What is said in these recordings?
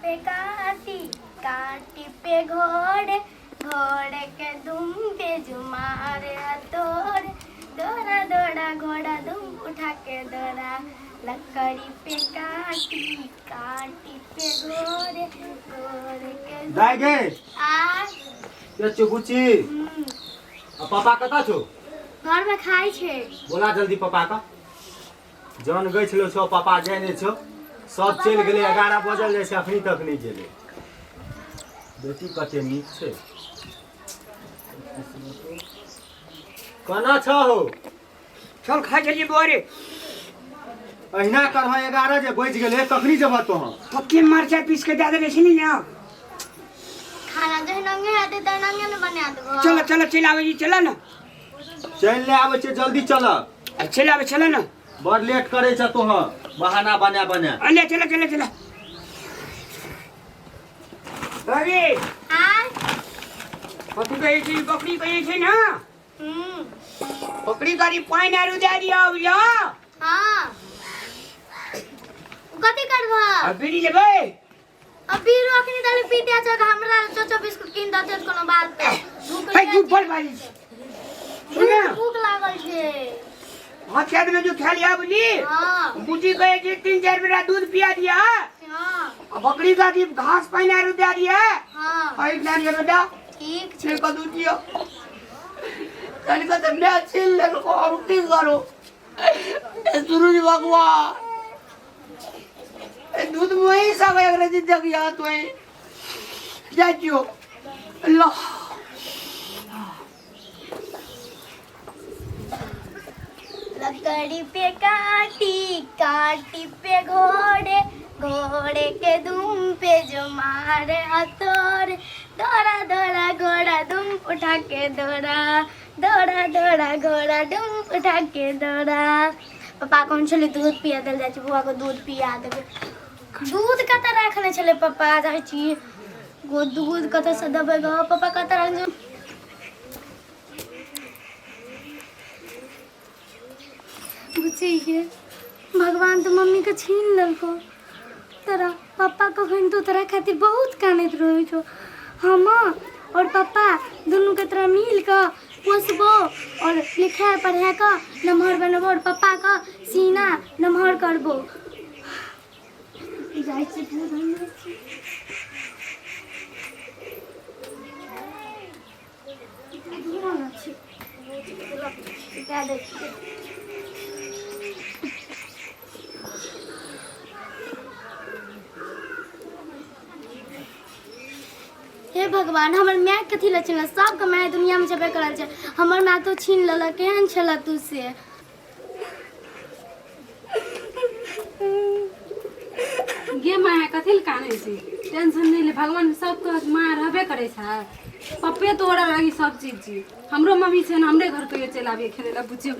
पे काटी काटी पे घोड़े घोड़े के दुम पे जुमार हथौड़े दौड़ा दौड़ा घोड़ा दुम उठा के दौड़ा लकड़ी पे काटी काटी पे घोड़े घोड़े के दुम दाइ गे आ के छौ बुच्ची आ पापा कतऽ छौ घर में खाइ छै बोला जल्दी पापा का जन गई छलो छौ पापा जाय नहि छौ सब चलि गेलै 11 बजल जाइ छै अखनी तक नहि गेलै बेटी कते नीक छै केना छौ हो चल खाइ छलियै बौआ रे अहिना करह 11 जे बजि गेलै कखनी जेबह तोहँ पक्के मरचाइ पीस के दए देने छली ने खाना जहन अंगे हेतै तहन अंगे ने बना देबो चलो चलो चलि आबै छी चल ने चलि नहि आबै छै जल्दी चल चलि आबै चल ने बड़ लेट करै छ तोहँ बहाना बना बना अले चल चल चल अरे आ कथी कहै छै बकरी कहै छै ने हम्म बकरी गाड़ी पानि आरू दए दियौ बुझलो हाँ कथी करबह आ बीड़ी लेबै अब बीरो अखनी तले पीते छ हमरा चोचो बिस्कुट किन दते कोनो बात भूख है तू बड़ बाजी सुन भूख भूख लागल छै हाँ चार में जो खा लिया बुझली हाँ बुझी गए कि तीन चार बेरा दूध पिया दिया हाँ आ बकरी का भी घास पानी आरू दे दिया हाँ और एक नारियल बेटा ठीक छै छिलका का दूध दियो तनिका तो मैं छीन ले को हम की करो ए सूरज भगवान ए दूध वही सब अंग्रेजी देख या तो जाइयो लो लकड़ी पे काटी काटी पे घोड़े घोड़े के दुम पे जो मारे हथौड़े दौड़ा दौड़ा घोड़ा दुम उठा के दौड़ा दौड़ा दौड़ा घोड़ा दुम उठा के दौड़ा पप्पा कोन छलै दूध पिया देल जाइ छै बौआ के दूध पिया देबै दूध कतऽ राखने छलै पप्पा जाइ छी गो दूध कतऽ से देबै गो पप्पा कतऽ राखने बुझिए भगवान तऽ मम्मीके छीन लेलको तोरा पप्पा कखन तो तोरा खातिर बहुत कानैत रहै छौ हम और पप्पा दुनूके तोरा मिल कऽ पोसबो और लिखा पढ़ा कऽ नमहर बनबो और पप्पाके सीना नमहर करबो जाइ छी दूध आनै छी। दूध आनै छी। दए दै छियै। हे भगवान हमर माय कथी लए छीनलक सबके माय दुनियामे छेबे करल छै हमर माय तो छीन लेलक केहन छलऽ तू से गे माय कथी लए कानै छी टेंशन नहि ले भगवान सबके माँ रहबे करै छै पप्पे तोरा लागी सब चीज छी हमरो मम्मी छै ने हमरे घर कहियो चलि आबियै खेलै लए बुझियौ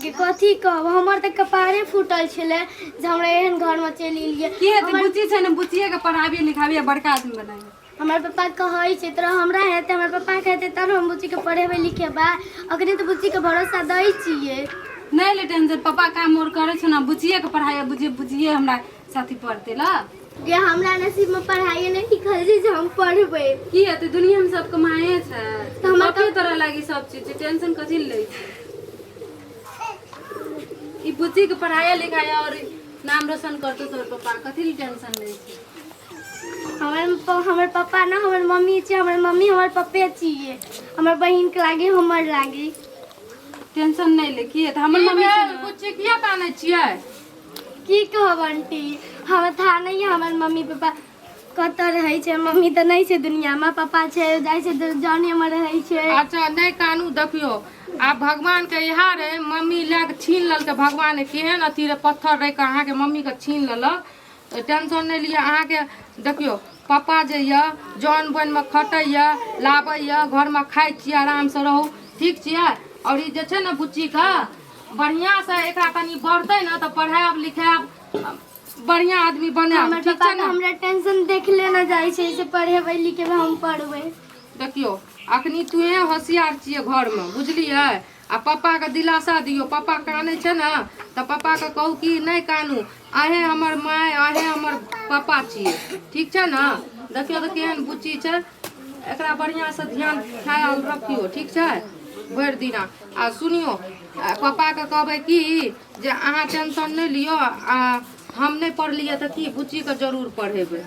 गे कथी कहब हमर तऽ कपारे फूटल छलै जे हमरा एहन घरमे चलि एलियै की हेतै बुच्ची छै ने बुच्चिए के पढ़ाबियै लिखाबियै बड़का आदमी बनाबियै हमर पप्पा कहै छै तोरा हमरा हेतै हमर पप्पाके हेतै तब हम बुच्चीके पढ़ेबै लिखेबै अखनी तऽ बुच्चीके भरोसा दै छियै नहि ले टेंशन पप्पा काम और करै छै ने बुच्चिए के पढ़ाई बुझिए बुझिए हमरा साथी पढ़ते ला जे हमरा नसीबमे पढ़ाइए नहि लिखल छै जे हम पढ़बै की हेतै दुनिया में सबके माये छै तऽ हमरा पप्पे तोरा लागी सब चीज छै टेंशन कथी ले लै छी ई बुच्ची के पढ़ाई लिखाई और नाम रोशन करतौ तोहर पप्पा कथी ले टेंशन लै छी हमर हमर पप्पा ने हमर मम्मी छै हमर मम्मी हमर पप्पे छियै हमर बहिनके लागी हमर लागी टेंशन नहि ले की हेतै हमर की मम्मी छै भेल ने। बुच्ची किया कानै छियै की कहब आंटी हमरा था नहीं है हमर मम्मी पापा कतऽ रहै छै मम्मी तऽ नहि छै दुनियामे पापा छै जाइ छै तऽ जनेमे रहै छै अच्छा नहि कानू देखियौ आब भगवानके इएह रहै मम्मी लए कऽ छीन लेलकै भगवान केहन अथी रहै पत्थर रहै कऽ अहाँके मम्मीके छीन लेलक टेंशन नहि लिअ अहाँके देखियौ पापा जे यऽ जन बोनिमे खटैए लाबैए घरमे खाइ छियै आरामसँ रहू ठीक छियै आओर ई जे छै ने बुच्चीके बढ़िआँसँ एकरा कनि बढ़तै ने तऽ पढ़ायब लिखायब बढ़िआँ आदमी बनायब हमर ठीक पापा छै के ने हमरा टेंशन देखले न जाइ छै से पढ़ेबै लिखेबै हम पढ़बै देखियौ अखनी तूहे होशियार छियै घरमे बुझलियै आ पप्पाके दिलासा दियौ पप्पा कानै छै ने तऽ पप्पाके कहू कि नहि कानू अहेँ हमर माय अहेँ हमर पापा छियै, ठीक छै ने? देखियौ तऽ केहन बुच्ची छै, एकरा बढ़िआँसँ ध्यान ख्याल रखियौ, ठीक छै? भरि दिना। आ सुनियौ, आ पापाके कहबै कि जे अहाँ टेंशन नहि लिअ, आ हम नहि पढ़लियै तऽ की, बुच्चीके जरूर पढ़ेबै,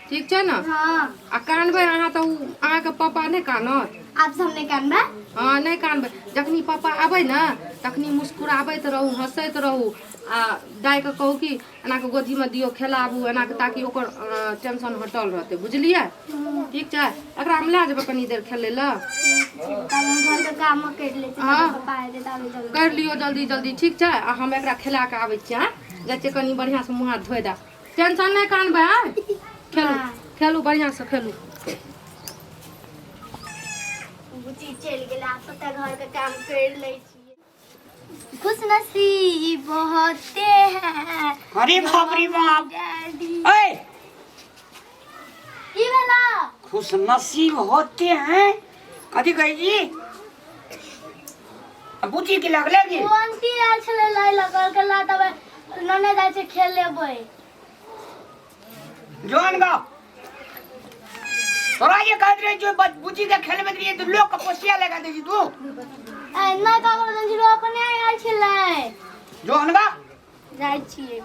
ठीक छै ने? हाँ। आ कानबै अहाँ तऽ ओ अहाँके पापा नहि कानत। आब से हम नहि कानबै। हँ, नहि कानबै। जखनी पापा आबै ने तखनी मुस्कुराबैत रहू, हँसैत रहू, आ दाइके कहू कि एनाके गोदीमे दियौ, खेलाबू एनाके, ताकि ओकर टेंशन हटल रहतै, बुझलियै? ठीक छै, एकरा हम लए जेबै कनी देर खेलै लए। तब हम घरके काम करि लै छी। हाँ। पापा एतै तब जल्दी करि लियौ जल्दी जल्दी, ठीक छै? आ हम एकरा खेला कऽ आबै छियै। आँय, जाइ छियै कनी बढ़िआँसँ मुँह हाथ धोइ दए। टेंशन नहि कानबै, आँय, खेलू। हाँ। खेलू, बढ़िआँसँ खेलू। बुच्ची चलि गेलै, आब सबटा घरके काम करि लै छियै। खुश नसीब होते हैं अरे बाप रे बाप। डैडी। ए! की भेला? खुश नसीब होते हैं कथी कहै छी? आ बुच्ची की लगले की? ओ आंटी आयल छलै लै लगल के ला, तब नने जाइ छै खेलेबै। जोन गा तोरा जे कहत रहे जो बुच्ची के खेलबैत रहिए तो लोग के पोसिया लगा दे छी तू। ए, नहि ककरो देने छी, अपने आयल छलै। जोन गा। जाइ छियै।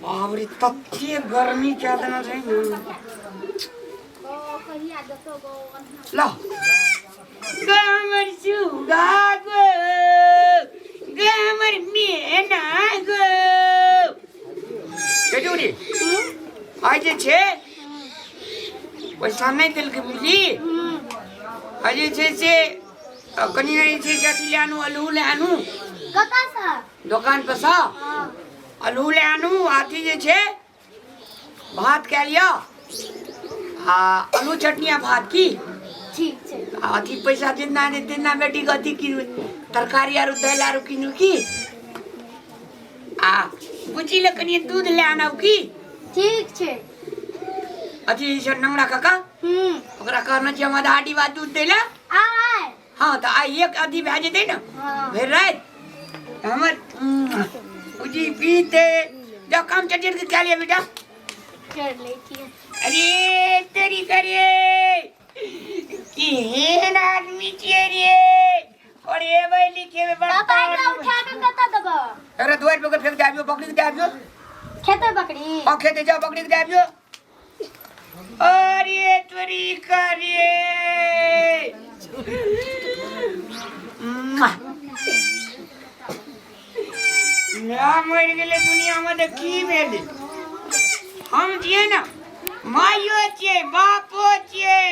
बाप रे, तते गर्मी क्या देना छै ने। लो गामर सुगा गो, गामर मेना गो। बेटूरी आइ जे छै पैसा नहि देलकै, बुझली? आइ जे छै से कनि जे छै से अथी ले आनू, आलू ले आनू। कतऽसँ? दोकान पर सँ। हँ। आलू ले आनू, अथी जे छै भात कए लिअ, आ आलू चटनी आ भात की। ठीक छै। आ अथी पैसा जितना दे तितना बेटीके अथी कीनू, तरकारी आरू दालि आरू कीनू की, आ बुच्ची लए कनि दूध ले आनब की। ठीक छै। अथी जे छै नंगरा काका, ओकरा कहने छियै हम आधा डिब्बा दूध दै लए। आय? हँ, तऽ आइ एक अथी भए जेतै ने। हँ। भरि राति हमर बुच्ची पीते। जाओ, काम चट के क्या लिया बेटा। कर लै छियै। अरे तेरी करे, केहन आदमी छियै रे, पढ़ेबै लिखेबै पापा, बड़का एकरा आदमी। उठा कऽ कतऽ देबऽ? अरे दुआरि पर के फेंक दे आबियो, बकरी के दे आबियो। खेतै बकरी? हाँ, खेते जाओ, बकरी के दे आबियो। अरे तोरी करे, माय मरि गेलै दुनियामे तऽ की भेलै? हम छियै ने, माइयो छियै, बापो छियै,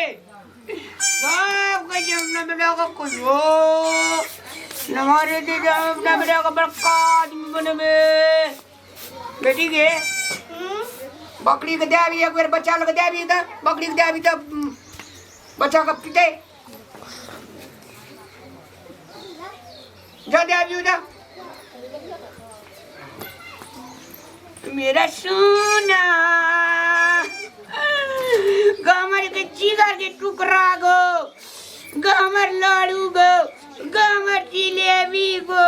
सब कहै छै अपना बेटाके कहियो नमहर हेतै तऽ हम अपना बेटाके बड़का आदमी बनेबै। बेटी के बकरी के दे आबी एक बेर, बच्चा लग दे आबी। तऽ बकरी के दे आबी तऽ बच्चा के पीते। जा, दे आबी जा। मेरा सोना, गमर के जिगर के टुकड़ा गो, गमर लाड़ू गो, गमर जिलेबी गो।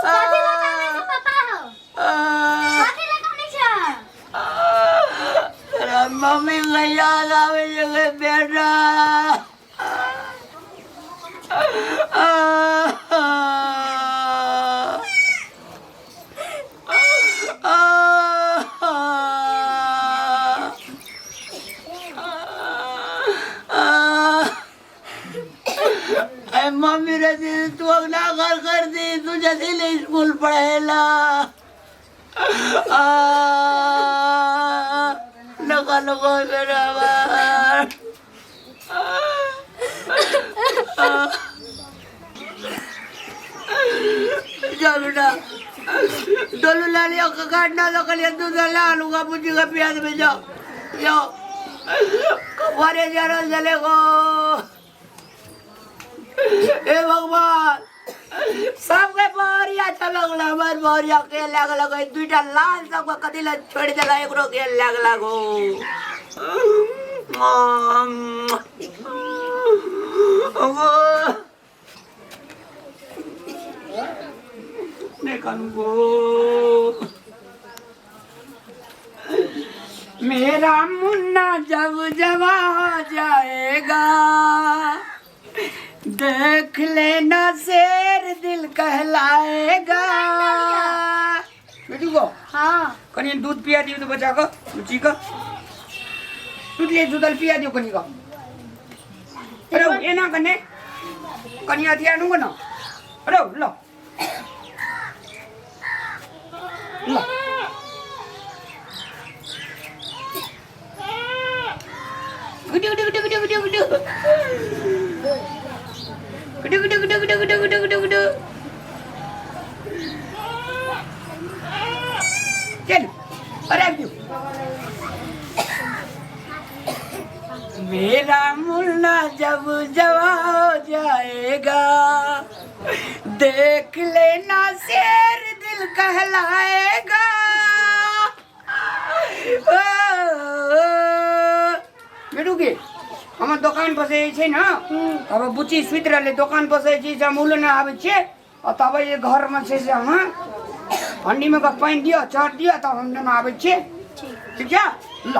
कथी लए कानै छै पापा हौ? कथी लए कानै छै? तोरा मम्मी के याद आबै छै बेटा। अरे मम्मी रे, तू अपना घर कर दी, तू जल्दी ले स्कूल पढ़ेला। लगा लगा मेरा बार। जा बेटा, डोलू ला लियो, काटना तो कलिए दूध ला आलू का बुझी का प्याज में। जाओ जाओ, कबारे जा रहा चले गो। हे भगवान, सबके बहरिया चलक, हमर बहरिया के लागल गई। दुईटा लाल सबके कथी ला छोड़ देला, एकरो के लागल गो। नहि कानू गो। मेरा मुन्ना जब जवा हो जाएगा, देख लेना शेर दिल कहलाएगा। बेटी को हाँ। कनि दूध पिया दियो तो बच्चा को, बुच्ची को दूध ले, सुतल पिया दियो कनि को। अरे एना कने कनि अथी आनू न। अरे ल ल, गुडु गुडु गुडु गुडु गुडु गुडु गुडु गुडु गुडु गुडु गुडु गुडु गुडु गुडु। चल, अरे आबि जाओ। मेरा मुन्ना जब जवा हो जाएगा, देख लेना शेर दिल कहलाएगा। ओ, बेटू के हमर दोकान पर से जे छै ने, तब बुच्ची सुति रहलै, दोकान पर से जे छै हम उलने आबै छियै आ तब जे घरमे छै से अहाँ हंडीमे कऽ पानि दिअ, चढ़ दिअ, तब हम दुनू आबै छियै। ठीक छै? ल।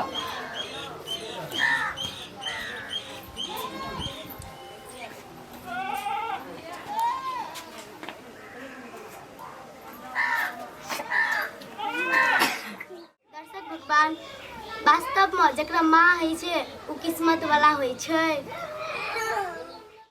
दर्शक भगवान, वास्तवमे जकरा माँ होइ छै ओ किस्मत वाला होइ छै।